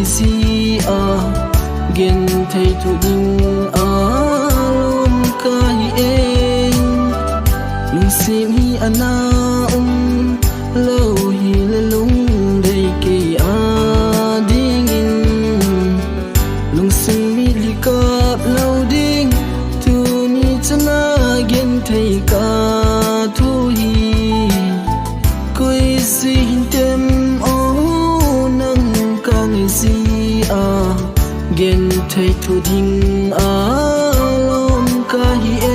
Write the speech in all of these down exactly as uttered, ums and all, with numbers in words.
Sia, genthei thu ding a lom kahi e. Lungset hi ana um lou hile lungdei kei a dingin, lungset mi likap lou ding, tuni chana genthei kathu hi. Koi si hin tem o, nang kangai jia, genthei thu ding a lom kahi e.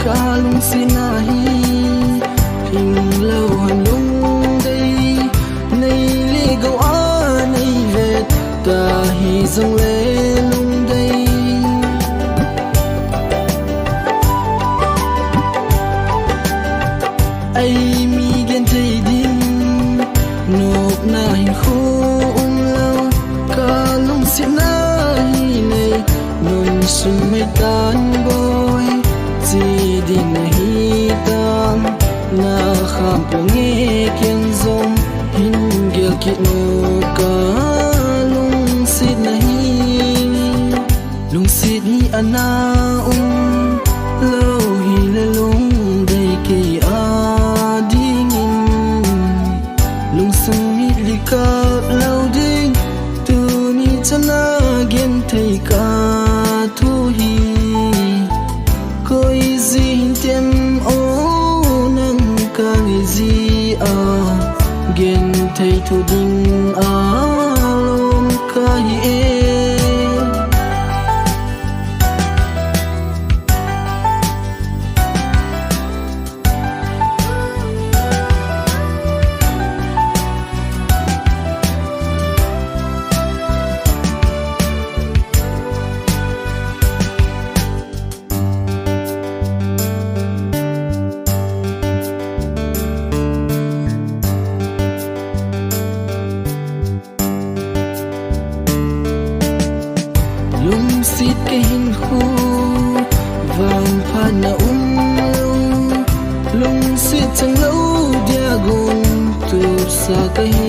Kalungsetna hi hinglou hon lungdei, nei le gou a nei vet ta hijongle lungdei. Eimi genthei ding nopna hinkho umlou, kalungsetna hi nei nom sung mai tan boi, che ding nahi tam, nakham ponge ken jong hin gel kit nom, kalungsetna hi. Lungset hi ana umlou hile lungdei kei a dingin, lungset mi likap lou ding, tuni chana genthei kathu hi. Koi jin tem o, nang kangai jia, genthei thu ding a lom kahi e. Lungset kahin khu, vangphatna umlou, lungset changlou dia gon tupsa kahin.